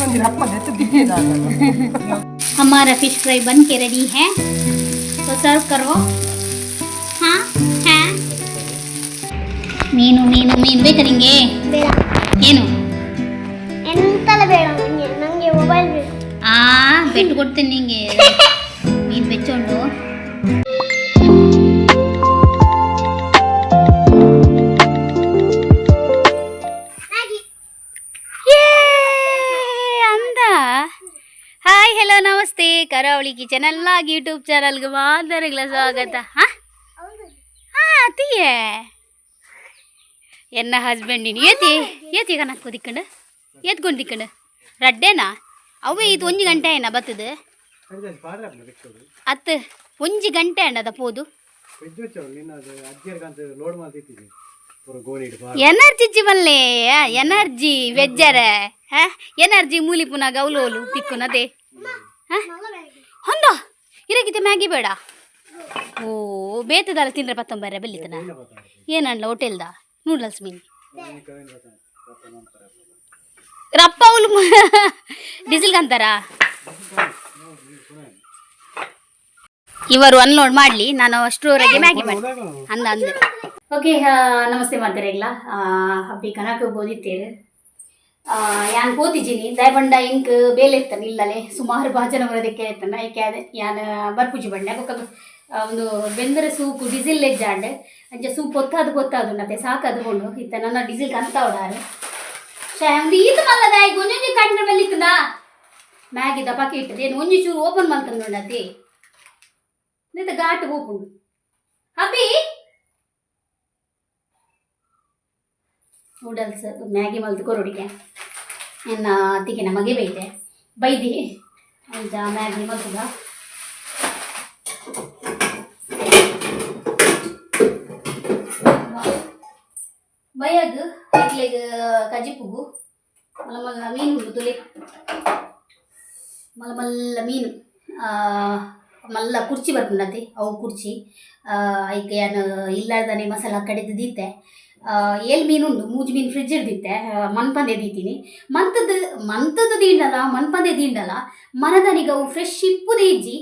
ಒಂಜಿ ರಪ್ಪ ದೆತ್ತು ದಿಕ್ಕಿದ. हमारा fish fry बन के रेडी है, तो सर्व करो। हाँ हाँ, ಮೀನು ಮೀನು ಮೀನು ಬೇಕಾ ನಿಂಗೆ? ಬೇಡ. ಏನು? ಎಂತೆಲ್ಲ ಬೇಡ ನಂಗೆ. ನಂಗೆ ಮೊಬೈಲ್ ಬೇಕು. ಆ ಬೆಟ್ಟು ಕೊಡ್ತೀನಿ ನಿಂಗೆ. ಮೀನು ಬೆಚ್ಚೊಂಡು. ಮ್ಯಾಗಿ. ಅಂದ. Hi, hello, namaste. ಕರಾವಳಿ ಕಿಚನ್ ಅಲ್ಲಾಗಿ ಯೂಟ್ಯೂಬ್ ಚಾನಲ್ಗೆ ಮಾದರಿಗಳ ಸ್ವಾಗತ. ಹಾಂ ಹಾಂ, ಅತಿಯೇ ಎನ್ನ ಹಸ್ಬೆಂಡ್. ನೀನು ಏತಿ ಏತಿ ಕನಕ್ಕು ದಿಕ್ಕಂಡು ಏತ್ಕೊಂಡು ದಿಕ್ಕಂಡು ರಡ್ಡೇನಾ ಅವೇ. ಇದು ಒಂಜಿ ಗಂಟೆ ಏನ ಬತ್ತದ? ಅತ್ತು, ಒಂಜಿ ಗಂಟೆ ಅಣ್ಣದ ಪೋದು. ಎನರ್ಜಿ ಬಲ್ಲೆ, ಎನರ್ಜಿ ವೆಜ್ಜರೆ ಎನರ್ಜಿ ಮೂಲಿ ಪುನಃ ಗೌಲೋಲು ತಿಕ್ಕುನದೇ. ಹೊಂದ ಇರಗಿತೆ ಮ್ಯಾಗಿ ಬೇಡ. ಓ ಬೇತದಲ್ಲ ತಿಂದ್ರೆ ಪತ್ತೊಂಬರ ಬೆಲ್ಲಿತನ ಏನಂಡ್ಲ ಹೋಟೆಲ್ದ ನೂಡಲ್ಸ್ ಮೀನು ರಪ್ಪ ಅವಳು ಡೀಸೆಲ್ ಅಂತಾರ. ಇವರು ಅನ್ಲೋಡ್ ಮಾಡಲಿ, ನಾನು ಅಷ್ಟರವರೆಗೆ ಮ್ಯಾಗಿ ಮಾಡಿ ಅಂದ ಅಂದೆ. ಓಕೆ, ನಮಸ್ತೆ ಮಾತಾಡಿಲ್ಲ. ಹಬ್ಬಿ ಕನಕ ಬೋದಿತ್ತೇರು. ಯಾನ್ ಪೋತಿದ್ದೀನಿ ದಯಬಂಡ ಇಂಕ್ ಬೇಲೆ ಇತ್ತಾನ ಇಲ್ಲಲೆ ಸುಮಾರು ಭಾಜನ ಬರೋದಕ್ಕೆ ಇತ್ತಾನ. ಐಕೆ ಅದೇ ಯಾನ್ ಬರ್ಪುಜಿ ಬಂಡೆ ಬೊಕ್ಕ ಒಂದು ಬೆಂದರೆ ಸೂಕು ಡೀಸೆಲ್ ಎಜ್ಜಾಂಡ್ ಅಂಚ ಸೂಪ್ ಒತ್ತಾದು ಗೊತ್ತಾದು ನತ್ತೆ ಸಾಕದು ಕೊಂಡು ಇತ್ತ ನನ್ನ ಡೀಸೆಲ್ ಕಂತ ಹೊಡಾರು. ಶೇ ಒಂದು ಈತ ಮಲ್ಲದ ಈಗ ಒಂಜೊಂಜಿ ಕಂಡ್ರೆ ಬಲ್ಲಿತ್ತದ ಮ್ಯಾಗಿದ ಪಕೆಟ್ ಏನು ಒಂಜಿ ಚೂರು ಓಪನ್ ಮಲ್ತಂದು ಉಂಡತಿ ನಿತ್ತ ಘಾಟ್ ಹೋಪುಂಡು ಅಬ್ಬಿ. ನೂಡಲ್ಸ್ ಮ್ಯಾಗಿ ಮಲ್ತು ಕೊರೊಡಿಗೆ ಎನ್ನ ಅತ್ತಿಗೆ ಮಗೆ ಬೈತೆ ಬೈದಿ ಅಂಚ ಮ್ಯಾಗಿ ಮಲ್ತದ. ಬಯಗ್ ಐಕ್ಲೆಗ್ ಕಜಿಪುಗು ಮಲ್ಲ ಮಲ್ಲ ಮೀನು ಉಂಡು ತುಲೆ. ಮಲ್ಲ ಮಲ್ಲ ಮೀನು, ಮಲ್ಲ ಕುರ್ಚಿ ಬರ್ಪುಂಡತೆ ಅವು ಕುರ್ಚಿ. ಐಕ್ ಯಾನ್ ಇಲ್ಲಾರ್ದನೆ ಮಸಾಲ ಕಡೆದು ದೀತೆ. ಏಲ್ ಮೀನು ಉಂಡು, ಮೂಜಿ ಮೀನು ಫ್ರಿಜ್ ಇಡ್ದಿತ್ತೆ. ಮನ್ಪಂದೆ ದೀತೀನಿ. ಮಂತದ ಮಂತದ ದಿಂಡಲ ಮನ್ಪಂದೆ ದಿಂಡಲ ಮನದನಿಗೆ ಅವು ಫ್ರೆಶ್ ಇಪ್ಪುದೇ ಇಜ್ಜಿ.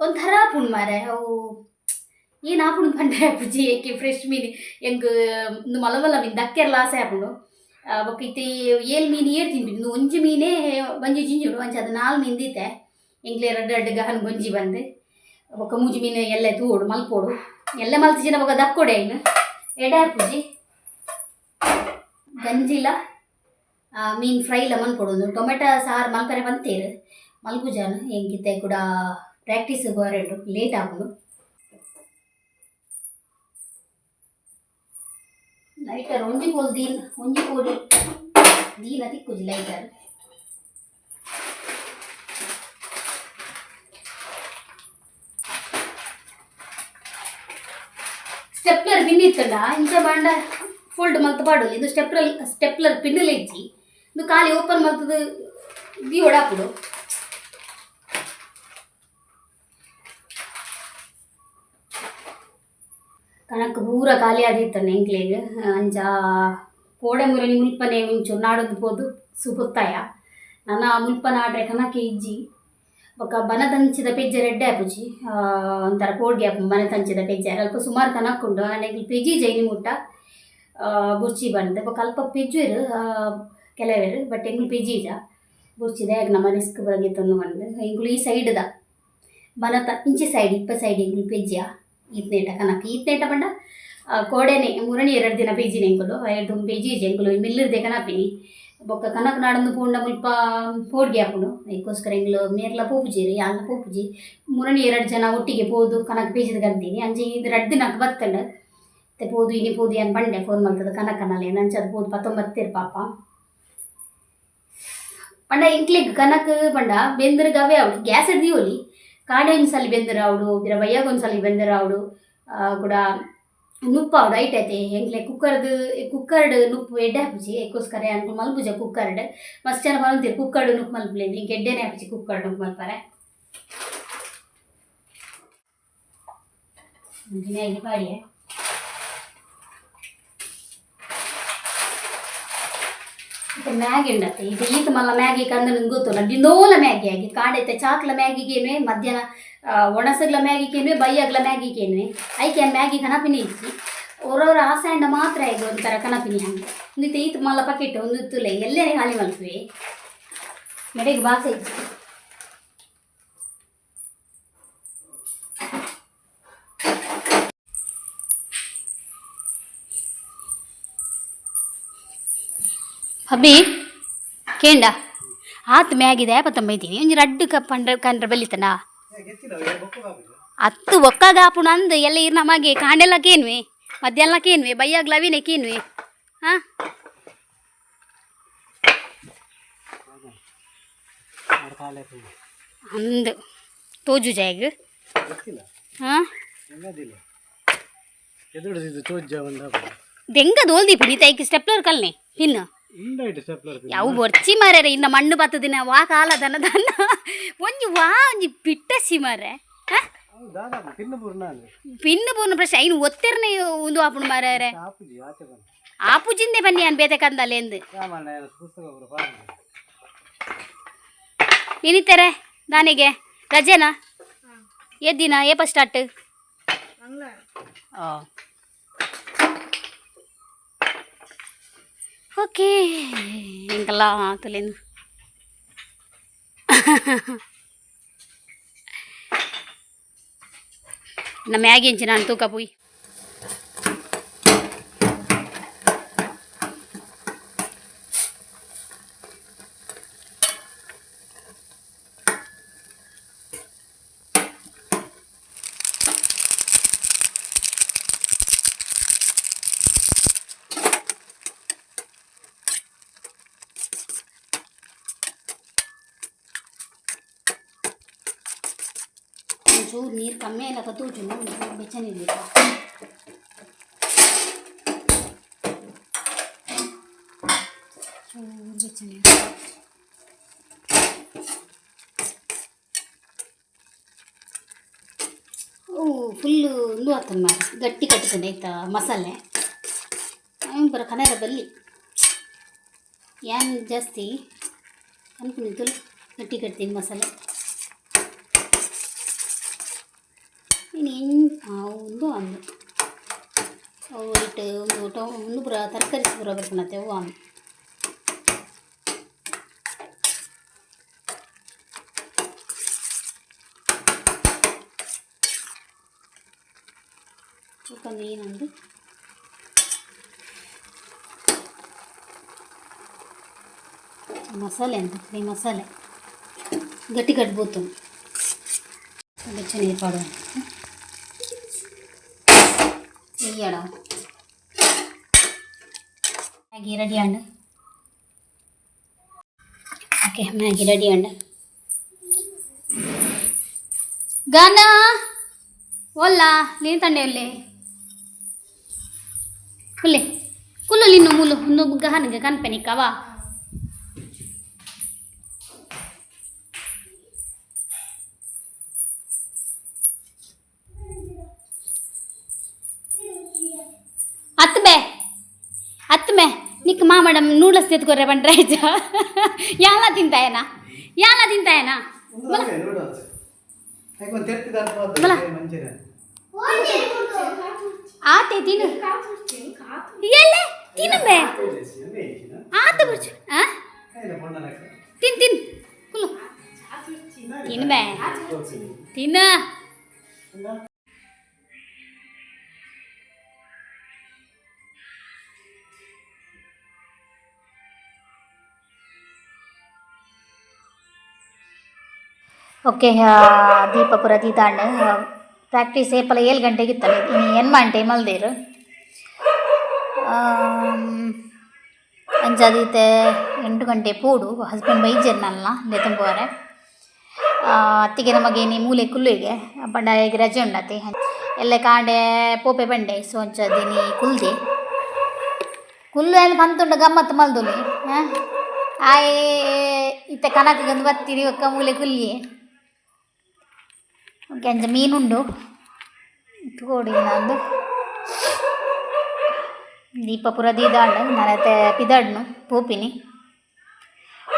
ಒಂಥರ ಪುಣ್ ಮಾರೆ ಅವು. ಏನು ಆಪುಂಡು ಪಂಡೆ ಆಪುಜಿ. ಏಕೆ ಫ್ರೆಶ್ ಮೀನು ಎಂಕ್ ಉಂದು ಮಲ್ಲ ಮಲ್ಲ ಮೀನು ದಕ್ಕೆರ್ಲ ಆಸೆ ಆಪುಂಡು. ಬೊಕ್ಕ ಇತ್ತೆ ಏಲ್ ಮೀನು ಏರ್ ತಿನ್ಪಿನಿ? ಉಂದು ಒಂಜಿ ಮೀನೇ ಬಂಜಿ ಜಿಂಜುಡು. ಅಂಚ ಅದು ನಾಲ್ ಮೀನು ದೀತೆ. ಎಂಕ್ಲೆ ರಡ್ಡ್ ರಡ್ಡ್ ಗಹನ್ ಗೊಂಜಿ ಬಂದು. ಬೊಕ್ಕ ಮೂಜಿ ಮೀನು ಎಲ್ಲೆ ತೂವೊಡು ಮಲ್ಪೋಡು. ಎಲ್ಲ ಮಲ್ತಿಜಿನ ಬೊಕ್ಕ ದಕ್ಕೊಡೆ ಐನು ಎಡೆ ಆಪುಜಿ. ಗಂಜಿಲ ಮೀನು ಫ್ರೈಲ ಮಲ್ಪೊಡು. ಟೊಮೆಟೊ ಸಾರು ಮಲ್ಪರೆ ಬಂತೇರು ಮಲ್ಪುಜಾನು. ಎಂಕಿತ್ತೆ ಕೂಡ ಪ್ರಾಕ್ಟೀಸ್ ಗೋರೆಂಡು ಲೇಟ್ ಆಪುಂಡು. ಲೈಟರ್ ಒಂಜಿ ಕೋಲ್ ದೀನ್ ಒಂಜಿ ಕೋಲು ದೀನ ತಿಕ್ಕುಜಿ ಲೈಟರ್. ಸ್ಟೆಪ್ಲರ್ ಪಿನ್ ಇತ್ತಲ್ಲ, ಇಂಚ ಬಾಂಡ ಫೋಲ್ಡ್ ಮಲ್ತ್ ಪಾಡೊಲಿ. ಇದು ಸ್ಟೆಪ್ಲರ್ ಸ್ಟೆಪ್ಲರ್ ಪಿನ್ನುಲ ಇಜ್ಜಿ. ಇದು ಖಾಲಿ ಓಪನ್ ಮಲ್ತದು ದೀವೊಡಾಪುಂಡು. ಕಣಕ್ ಪೂರ ಖಾಲಿ ಆದಿತ್ತನೆ ಎಂಕ್ಲೆಗ್. ಅಂಚ ಕೋಡೆ ಮುರಣಿ ಮುಲ್ಪನೆ ಒಂಚೂರು ನಾಡೊಂದು ಪೋದು ಸುಪೊತ್ತಾಯ. ನನ ಮುಲ್ಪ ನಾಡ್ರೆ ಕನಕೆ ಇಜ್ಜಿ. ಬೊಕ್ಕ ಬನದಂಚಿದ ಪೆಜ್ಜೆ ರೆಡ್ಡೆ ಆಪುಜಿ. ಒಂಥರ ಪೋಡ್ಗೆ ಆಪುಂಡು ಬನತಂಚಿದ ಪೆಜ್ಜೆ. ಅಲ್ಪ ಸುಮಾರು ಕನಕ್ ಉಂಡು. ಆಂಡ ಎಂಕ್ಲು ಪೆಜ್ಜಿ ಜೈನಿ ಮುಟ್ಟ ಬುರ್ಚಿ ಬಂದ್. ಬೊಕ್ಕ ಅಲ್ಪ ಪೆಜ್ಜುವೆರ್ ಕೆಲವೆರ್, ಬಟ್ ಎಂಕ್ಲು ಪೆಜ್ಜಿಜ ಬುರ್ಚಿ ದಾಯೆಗ್ ನಮ ರಿಸ್ಕ್ ಬರಗಿತ್ತೊಂದು ಬಂದು. ಎಂಕ್ಲು ಈ ಸೈಡ್ದ ಬನತ ಇಂಚಿ ಸೈಡ್ ಇಪ್ಪ ಸೈಡ್ ಎಂಕ್ಲು ಪೆಜ್ಜಿಯ ಈತ್ನೇಟ ಕನಕ್. ಈತ್ನೇಟ ಪಂಡ ಕೋಡೆನೆ ಮುರಣಿ ಎರಡು ದಿನ ಪೆಜ್ಜಿನ ಎಂಕುಲು. ಐರ್ದ್ ಪೆಜ್ಜಿ ಎಂಕುಲು ಮಿಲ್ಲಿರ್ದೆ ಕನಪಿನಿ. ಬೊಕ್ಕ ಕನಕ್ ನಾಡೊಂದು ಪೋಂಡ ಮುಲ್ಪ ಪೋಡ್ಗೆ ಆಪುಂಡು. ಐಕೋಸ್ಕರ ಎಂಕ್ಲು ಮೇರ್ಲ ಪೋಪುಜೆರ್, ಯಾನ್ಲ ಪೋಪುಜಿ. ಮುರಣಿ ಎರಡು ಜನ ಒಟ್ಟಿಗೆ ಪೋದು ಕನಕ್ ಪೇಜಿದ್ ಕಂತೀನಿ. ಅಂಚೆ ಇದು ರಡ್ಡ್ ದಿನಕ್ ಬತ್ತಂಡ್. ಇತ್ತೆ ಪೋದು ಇನಿ ಪೋದು ಯಾನ್ ಪಂಡೆ ಫೋನ್ ಮಲ್ತದ ಕನಕನಲ್ಲ. ಅಂಚ ಅದು ಪೋದು ಪತ್ತೊಂಬತ್ತೇರು ಪಾಪ. ಪಂಡ ಎಂಕ್ಲೆಗ್ ಕನಕ್ ಪಂಡ ಬೆಂದರ್ ಗವೆ ಆವಡು ಗ್ಯಾಸ್ ದೀವೊಲಿ. ಕಾಂಡೆ ಒಂಜಿ ಸಲಿ ಬೆಂದರ್ ಆವಡು, ಪಿರ ಬಯ್ಯಾಗ ಒಂಜಿ ಸಲಿ ಬೆಂದರ್ ಆವಡು, ಕುಡ ನುಪ್ಪು ಆವಡು ಐಟ್ ಐತೆ. ಎಂಕ್ಲೆ ಕುಕ್ಕರ್ದು ಕುಕ್ಕರ್ಡ್ ನುಪ್ಪು ಎಡ್ಡೆ ಆಪುಜಿ. ಐಕೋಸ್ಕರ ಯಾನ್ ಮಲ್ಪುಜ ಕುಕ್ಕರ್ಡ್. ಮಸ್ತ್ ಜನ ಪನೊಂತೆರ್ ಕುಕ್ಕರ್ಡ್ ನುಪ್ಪು ಮಲ್ಪುಲೆ. ಎಂಕ್ ಎಡ್ಡೆನೆ ಆಪುಜಿ ಕುಕ್ಕರ್ಡ್ ನುಪ್ಪು ಮಲ್ಪರೆ. ಒಂಜಿ ಪಾಡಿಯೆ. ಇದು ಮ್ಯಾಗಿ ಉಂಡತ್ತೆ. ಇದು ಈತ ಮಲ್ಲ ಮ್ಯಾಗಿ ಕಂದ ನಿಂಗೆ ಗೊತ್ತಲ್ಲ, ಡಿಂದೋಲ ಮ್ಯಾಗಿ ಆಗಿ ಕಾಡೈತೆ. ಚಾಕ್ಲ ಮ್ಯಾಗಿಗೇನುವೆ, ಮಧ್ಯಾಹ್ನ ಒಣಸಗ್ಲ ಮ್ಯಾಗಿಗೇನುವೆ, ಬೈಯಾಗ್ಲ ಮ್ಯಾಗಿಗೇನುವೆ. ಐಕೆ ಮ್ಯಾಗಿ ಕನಪಿನಿ ಇಜ್ಜಿ. ಅವ್ರವ್ರ ಆಸೆ ಅಂಡ ಮಾತ್ರ ಈಗ ಒಂಥರ ಕನಪಿನಿ ಹಂಗೆ. ಒಂದು ಈತ ಮಲ್ಲ ಪಕೆಟ್ ಒಂದು ತುಲೆ ಎಲ್ಲೇ ಖಾಲಿ ಮಲ್ಪುವೆ. ಮೆಡೆಗೆ ಬಾಸ ಇಜ್ಜಿ. ಅಬ್ಬಿ ಕೇಂಡ ಆತ್ ಮ್ಯಾಗಿದೆ ಪತ್ತೊಂಬೈತೀನಿ. ಒಂಜಿ ರಡ್ಡು ಕಪ್ ಅಂಡ್ರೆ ಕಂಡ್ರೆ ಬೆಲ್ಲಿತನ ಅತ್ತು ಒಕ್ಕಗಾಪುಣ ಅಂದ್ ಎಲ್ಲ ಇರ್ ನಮಗೆ. ಕಾಂಡೆಲ್ಲ ಕೇನ್ವೆ, ಮಧ್ಯಾಹ್ನ ಕೇನ್ವೆ, ಬೈಯಾಗ್ಲ ಅವಿನೇ ಕೇನ್ವೆ. ಹಾ ಅಂದ್ ತೋಜು ಜಾಗ. ಹಾ ದೆಂಗ ದೋಲ್ದಿ ಪುನಿ ತೈಕ್ ಸ್ಟೆಪ್ಲರ್ ಕಲ್ನೆ ಇನ್ನು. ಯಾವ ಬೊರ್ಚಿ ಮಾರ್ಯಾರ ಇನ್ನ ಮಣ್ಣು ಬತ್ತದಿನ ವಾ ಕಾಲ ದನ ದನ ಒಂಜಿ ವಾ ಒಂಜಿ ಬಿಟ್ಟಸಿ ಮಾರ್ರೆ. ಪಿನ್ನು ಪೂರ್ಣ ಪ್ರಶ್ನೆ ಐನು ಒತ್ತೆರ್ನೆ ಒಂದು ಆಪುಣು ಮಾರ್ಯಾರೆ. ಆಪುಜಿಂದೆ ಬನ್ನಿ ಅನ್ ಬೇತೆ ಕಂದಲ್ಲೆಂದು ಏನಿತ್ತಾರೆ ದಾನಿಗೆ ರಜೆನಾ? ಎದ್ದಿನ ಏಪ ಸ್ಟಾರ್ಟ್? ಓಕೆ, ಎಂಕಲ್ಲ ತುಲೇನು ನಮ್ಮ ಮ್ಯಾಗಿ ಎಂಚಿ ನಾನು ತೂಕ ಪೋಯಿ. ಒಂಚೂರು ನೀರು ಕಮ್ಮಿ ಇಲ್ಲ ತೂಜು, ಒಂಚೂರು ಬೆಚ್ಚನೆ ಇರಬೇಕು. ಚೂರು ಬೆಚ್ಚನೆ. ಅವು ಫುಲ್ಲು ಒಂದು ಆಗ್ತದೆ ಮಾರ, ಗಟ್ಟಿ ಕಟ್ಟಿಕೊಂಡು ಆಯ್ತಾ ಮಸಾಲೆ. ಅವ್ನು ಬರೋ ಕನ್ನಡ ಬಲ್ಲಿ ಏನು ಜಾಸ್ತಿ ಅನ್ಕೊಂಡಿದ್ದು ಗಟ್ಟಿ ಕಟ್ತೀನಿ ಮಸಾಲೆ. ಇನ್ನು ಒಂದು ಅಂದು ಅವು ಇಟ್ಟು ಒಂದು ಟೊ ಒಂದು ಪೂರ ತರಕಾರಿ ಪೂರ ಬರ್ಪುಣತೆ ಅವು ಅಂದು. ಚಿಕನ್ ಏನಂದು ಮಸಾಲೆ ಅಂತ ಈ ಮಸಾಲೆ ಗಟ್ಟಿ ಕಟ್ಬೋದು. ಬೆಚ್ಚ ನೀರು ಪಾಡು వేయడం. మ్యాగీ రెడీ అండి. Okay, Maggi ready అండి. ಗಾನ ಒಲ್ಲ ನೀನು ತಂಡೆ ಒಲ್ಲೆ ಕುಲ್ಲೆ ಕುಲ್ಲು ನಿನ್ನು ಮುಲು ಒಂದು ಗಹನಿಗೆ ಕನ್ಪೆನಿಕ್ಕವಾ. ಅತ್ತು ಬೇ ಅತ್ತು ಮೇ ನಿಕ್ ಮಾ ಮೇಡಮ್ ನೂಡಲ್ಸ್ ತೆತ್ಕೊರ್ರೆ ಬಂಡ್ರೆ ಯಾಲ ತಿಂತಾಯನಾ, ಯಾಲ ತಿಂತಾಯನಾ? ಬಲ. ಆತೆ ತಿನ್ನು ಎಲ್ಲೆ ತಿನ್ನು ಬೇ ಆತ ಬುರ್ಚು. ಆ ತಿನ್ ತಿನ್ ಕುಲ್ಲು ತಿನ್ ಬೇ ತಿನ್ನ. ಓಕೆ, ದೀಪಪುರ ದೀದಾಂಡ್. ಪ್ರಾಕ್ಟೀಸ್ ಏಪಲ 7 ಗಂಟೆಗೆ ಇತ್ತಲ್ಲ, ಇನಿ ಎನ್ಮ ಗಂಟೆ ಮಲ್ದೇರು. ಅಂಚಾದೀತೆ 8 ಗಂಟೆ ಪೋಡು. ಹಸ್ಬೆಂಡ್ ಬೈಜೆರ್ನಲ್ಲ ಲೆತಂಪೋರೆ. ಅತ್ತಿಗೆ ನಮಗೆ ನೀ ಮೂಲೆ ಕುಲ್ಲುಗೆ ಪಂಡ ಈಗ ರಜೆ ಉಂಡತೆ. ಎಲ್ಲ ಕಾಂಡೆ ಪೋಪೆ ಬಂಡೆ. ಸೊ ಅಂಚಾದಿನಿ ಕುಲ್ದೆ ಕುಲ್ಲು ಏನು ಪಂತುಂಡ ಗಮ್ಮತ್ತು ಮಲ್ದುಲಿ. ಆಯೆ ಇತ್ತೆ ಕನಕಗೊಂದು ಬತ್ತಿರಿ ಒಕ್ಕ ಮೂಲೆ ಕುಲ್ಲಿಯೆ. ಓಕೆ, ಅಂಚ ಮೀನುಂಡು ತೋಡಿ ನಂದು ದೀಪ ಪೂರ ದೀದಾಂಡ್. ನಾನತ್ತೆ ಪಿದಾಡ್ನು ಪೋಪಿನಿ.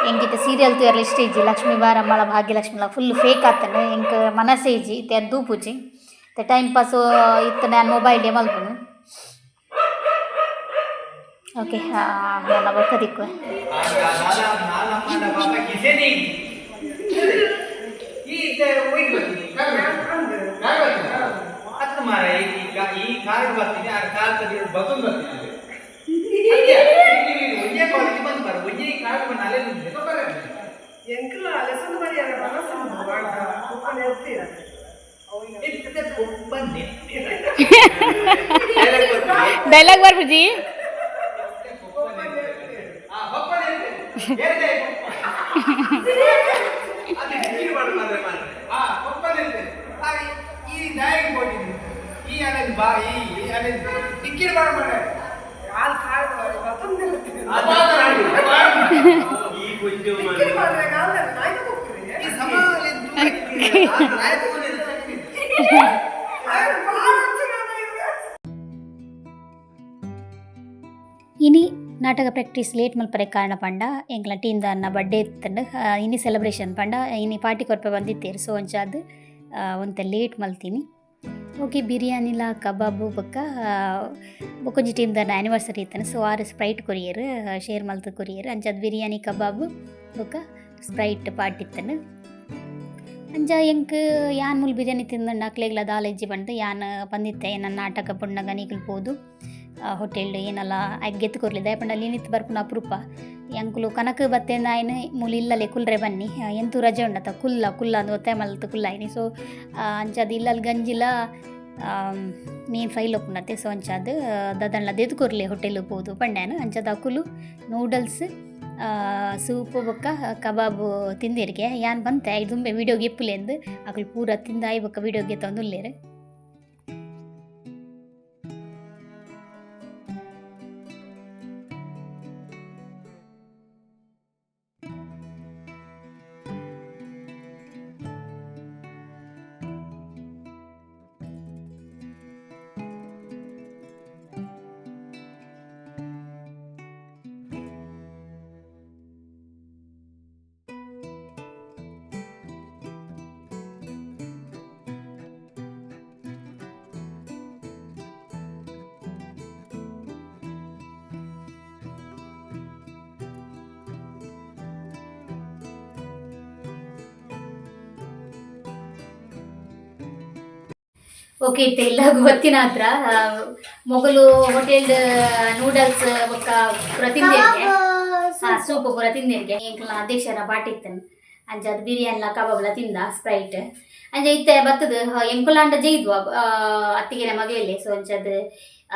ಎಂಕಿತ ಸೀರಿಯಲ್ ತೂಯರ್ಲ ಇಷ್ಟ ಇಜ್ಜಿ ಲಕ್ಷ್ಮೀ ಬಾರಮ್ಮಳ ಭಾಗ್ಯಲಕ್ಷ್ಮಿಲ ಫುಲ್ ಫೇಕ್ ಆತಂಡ್ ಎಂಕ್ ಮನಸ್ಸೇ ಇಜ್ಜಿ ಇತ್ತೆ ಅದು ತೂಪುಜಿ ಇತ್ತೆ ಟೈಮ್ ಪಾಸ್ ಇತ್ತೆ ನಾನು ಮೊಬೈಲ್ ಡೇ ಮಲ್ಪುನು. ಓಕೆ, ನನ್ನ ಬೊಕ್ಕ ದಿಕ್ಕು. ಈ ಕಾರ್ಡ್ ಬರ್ತೀನಿ, ಆ ಕಾರ್ಡ್ ಬದುಕು ಬರ್ತೀನಿ. ಒಂದೇ ಕಾಲೇಜ್ ಬಂದು ಬರ, ಒಂದೇ ಕಾರ್ಡ್ ಬಂದು ಅಲ್ಲೇ ನಿಂತಿದೆ ಬರ. ಎಂಕಲ ಅಲೆಸಂದ ಮರಿಯಾರ ಮನಸ್ಸು ಕುಪ್ಪನ ಎತ್ತೀರ. ಇತ್ತೆ ಕೊಪ್ಪನ್ನೇ. ಡೈಲಾಗ್ ಬರ್ಬುಜಿ. ಈ ದಾರಿಗೆ ಹೋಗಿದ್ದು ಈ ಅಲೆದು ಬಾ ಈ ಅಲೆದು ಟಿಕ್ಕಿಡ್ ಮಾಡ ಮಾಡ. ಆಲ್ ಕಾರ್ಡ್ ಬತ್ತೊಂದಿಲ್ಲ. ಈ ಕೊಂಚ ಮಾಡ್ರೆ ನಾಯ್ಕ ಹೋಗ್ತೀರಿ. ಈ ಸಮಾಲಿ. ಇನಿ ನಾಟಕ ಪ್ರಾಕ್ಟೀಸ್ ಲೇಟ್ ಮಲ್ಪರೆ ಕಾರಣ ಪಂಡ ಎಂಕ್ಲ ಟೀಮ್ದ ಬರ್ಡೇ ಇತ್ತಂಡು. ಇನಿ ಸೆಲೆಬ್ರೇಷನ್ ಪಂಡ ಇನಿ ಪಾರ್ಟಿ ಕೊರ್ಪೆ ಬಂದಿತ್ತೇರು. ಸೊ ಅಂಚಾದ್ ಒಂತೆ ಲೇಟ್ ಮಲ್ತೀನಿ. ಓಕೆ, ಬಿರಿಯಾನಿಲ ಕಬಾಬು ಬೊಕ್ಕ ಬೊಕ್ಕೊಂಜಿ ಟೀಮ್ದ ಆ್ಯನಿವರ್ಸರಿ ಇತ್ತನ. ಸೊ ಆರು ಸ್ಪ್ರೈಟ್ ಕೊರಿಯರ್ ಶೇರ್ ಮಲ್ತ್ ಕೊರಿಯರ್. ಅಂಚಾದ್ ಬಿರಿಯಾನಿ ಕಬಾಬು ಬೊಕ್ಕ ಸ್ಪ್ರೈಟ್ ಪಾರ್ಟಿ ಇತ್ತನ. ಅಂಚ ಎಂಕ್ ಯಾನ್ ಮೂಲು ಬಿರಿಯಾನಿ ತಿಂದಂಡ ಅಕ್ಲೆಗ್ಲ ದಾಲ ಇಜ್ಜಿ ಪಂದ್ ಯಾನ್ ಬಂದಿತ್ತೆ. ನನ್ನ ನಾಟಕ ಪುಣ್ಣಗ ನಿಕುಲು ಪೋದು ಹೋಟೆಲ್ ಏನಲ್ಲ ಐಕ್ ಗೆತ್ತು ಕೊರ್ಲಿ. ದಾಯೆ ಪಂಡ ಇನಿತ್ ಬರ್ಪುನ ಅಪರೂಪ. ಎಂಕುಲು ಕನಕ ಬತ್ತೇಂದ ಆಯ್ನ ಮೂಲು ಇಲ್ಲಲೆ ಕುಲ್ರೆ ಬನ್ನಿ. ಎಂತು ರಜೆ ಉಂಡತ ಕುಲ್ಲ ಕುಲ್ಲ ಅಂದ್ ಒತ್ತಾಯ ಮಲ್ತ್ ಕುಲ್ಲಾಯ್ನಿ. ಸೊ ಅಂಚಾದ್ ಇಲ್ಲಲ್ ಗಂಜಿಲ ಮೀನ್ ಫ್ರೈ ಲೊಪ್ಪುನತೆ. ಸೊ ಅಂಚಾದ್ ದದಂಡ್ಲ ದೆದು ಕೊರ್ಲೆ ಹೋಟೆಲ್ ಪೋದು ಪಂಡ್ಯಾನು. ಅಂಚಾದ್ ಅಕುಲು ನೂಡಲ್ಸ್ ಸೂಪ್ ಬೊಕ್ಕ ಕಬಾಬ್ ತಿಂದಿರಿಗೆ. ಯಾನ್ ಬಂತೆ ಐದು ದುಂಬೆ ವೀಡಿಯೋ ಗೆಪ್ಪುಲೆಂದು. ಅಕುಲು ಪೂರ ತಿಂದಾಯಿ ಬೊಕ್ಕ ವೀಡಿಯೋ ಗೆತ್ತೊಂದು ಉಲ್ಲೇರು. ಓಕೆ, ಇತ್ತೆ ಇಲ್ಲ ಗೊತ್ತಿನ ಹತ್ರ ಮೊಗಲು ಹೋಟೆಲ್ ನೂಡಲ್ಸ್ ಬೊಕ್ಕ ಪೂರ ತಿಂದಿರ್ಗೆ. ಹಾ, ಸೂಪ್ ಪೂರ ತಿಂದಿರ್ಗೆ. ಎಂಕ್ಲ ಅಧ್ಯಕ್ಷರ ಪಾರ್ಟಿ ಇತ್ತನ್. ಅಂಚ ಅದು ಬಿರಿಯಾನಿಲ ಕಬಾಬ್ಲ ತಿಂದ ಸ್ಪ್ರೈಟ್. ಅಂಚ ಇತ್ತೆ ಬತ್ತದ ಎಂಕುಲಾಂಡ ಜೈದ್ವ ಅತ್ತಿಗೆನ ಮಗಲೇ. ಸೊ ಅಂಚದು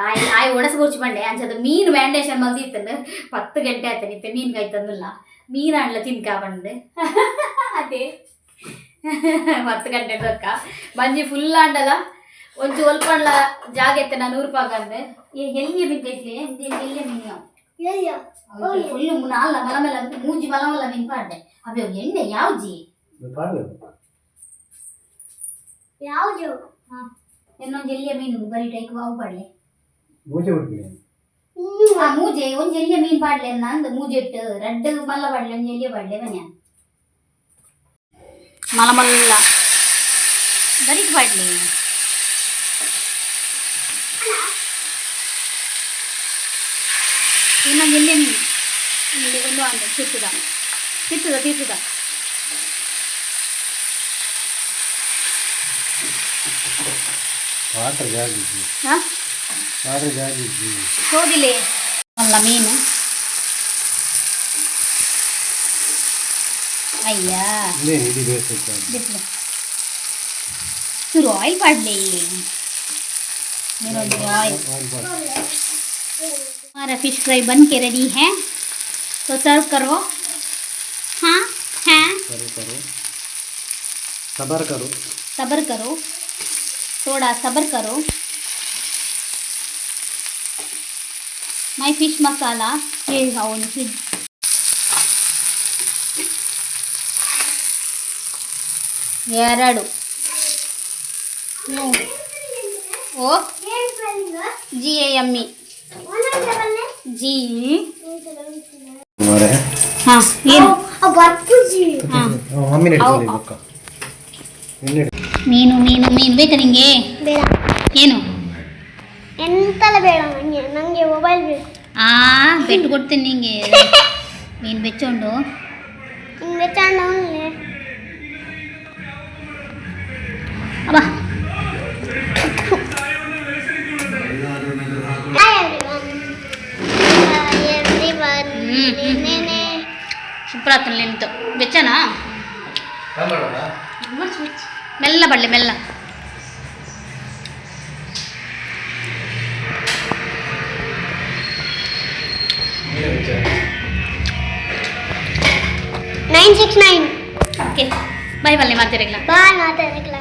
ಆಯ್ ಆಯ್ ಒಣಸ ಬೋಚು ಬಂಡೆ. ಅಂಚದು ಮೀನು ಮ್ಯಾಂಡೇಶನ್ ಮಲ್ದಿತ್ತಂದು 10 ಗಂಟೆ ಆಯ್ತಾನೆ. ಇತ್ತೆ ಮೀನು ಕಾಯ್ತಂದಿಲ್ಲ, ಮೀನು ಆಂಡ್ಲ ತಿನ್ಕ ಬಂದೆ. ಅದೇ 10 ಗಂಟೆ ಬಕ್ಕ ಬಂಜಿ ಫುಲ್ ಆಂಡಲ ಒಂಚು ಒಲ್ಪಂಡ್ಲ ಜಾಗ ಎತ್ತೆ ನಾನು ನೂರು ರೂಪಾಯಿ ಅಂದೆ. ಏ ಎಲ್ಲಿಯ ಮೀನು ಕೈತ್ಲೆ ಎಲ್ಲಿಯ ಮೀನು ಫುಲ್ ನಾಲ್ಲ ಮಲ ಮಲ ಮೂಜಿ ಮಲ ಮಲ ಮೀನು ಪಾಡ್ದೆ. ಅಬ್ಬೆ ಎಣ್ಣೆ ಯಾವ್ಜಿ? ಯಾವುದು? ಇನ್ನೊಂದು ಎಲ್ಲಿಯ ಮೀನು ಬರೀ ಟೈಕ್ ವಾವು ಪಾಡ್ಲೆ. ಮೂಜೆ ಉಡುಪಿ. ಆ ಮೂಜೆ ಒಂಜಿ ಎಲ್ಲಿಯ ಮೀನು ಪಾಡ್ಲೆ ನಂದು ಮೂಜೆ ಇಟ್ಟು ರಡ್ಡ್ ಮಲ್ಲ ಪಾಡ್ಲೆ, ಒಂಜಿ ಎಲ್ಲಿಯ ಪಾಡ್ಲೆ ಬನ್ಯ ಮಲ ಮಲ್ಲ ಬರೀಟ್ ಪಾಡ್ಲೆ. ಇನ್ನೊಂದು ಎಲ್ಲಿಯ ಮೀನು ಇಲ್ಲಿ ಒಂದು ಅಂದ ಚಿತ್ತದ ಚಿತ್ತದ ತೀರ್ಥದ. ವಾಟರ್ ಜಾಗಿದ್ದು. ಹಾ. ವಾಟರ್ ಜಾಗಿದ್ದು. ಹೋಗಿಲೆ ಅಲ್ಲ ಮೀನು ಅಯ್ಯ. ಇನ್ನೇನು ಇಡೀ ಬೇಯಿಸುತ್ತೆ. ಬಿಟ್ಲು ಚೂರು ಆಯಿಲ್ ಪಾಡ್ಲಿ ನೀರೊಂದು ಆಯಿಲ್. Oil ball. हमारा फिश फ्राई बन के रेडी है, तो सर्व करो. हाँ हाँ. करो करो, सबर करो. सब्र करो, थोड़ा सब्र करो. माय फिश मसाला ये फ्रिज. ಎರಡು ಮೂರು ಓ. ಏನ್ spelling? G A M E. ಒಂದೊಂದೇ ಬಲ್ಲೆ. ಜಿ. ಮಾರೆ. ಹಾಂ, ಏನು? ಬರ್ಪುಜಿ. ಮಮ್ಮಿ ನಡೀತದೆ ಬೊಕ್ಕ. ಮೀನು ಮೀನು ಮೀನು ಬೇಕಾ ನಿಂಗೆ? ಬೇಡ. ಏನು? ಎಂತೆಲ್ಲ ಬೇಡ ನಂಗೆ. ನಂಗೆ ಮೊಬೈಲ್ ಬೇಕು. ಆ ಬೆಟ್ಟು ಕೊಡ್ತೀನಿ ನಿಂಗೆ. ಮೀನು ಬೆಚ್ಚುಂಡು. ನಿಂಗೆ ಚಂದ ಉಂಡ್ಲೆ. ಅಬ್ಬಾ. Hi everyone. Hi everyone. ಹ್ಮ್, ಹ್ಮ್. ನೇನೆ. ಸೂಪರ್ ನಿಂತು ಬೆಚ್ಚನಾ. ಮೆಲ್ಲ ಬಳ್ಳಿ ಮೆಲ್ಲ. 969. ಓಕೆ, ಬಾಯ್ ಬಲ್ಲೆ ಮಾತಾಡಿಲ್ಲ. ಬಾಯ್ ಮಾತಾಡಕ್ಲ.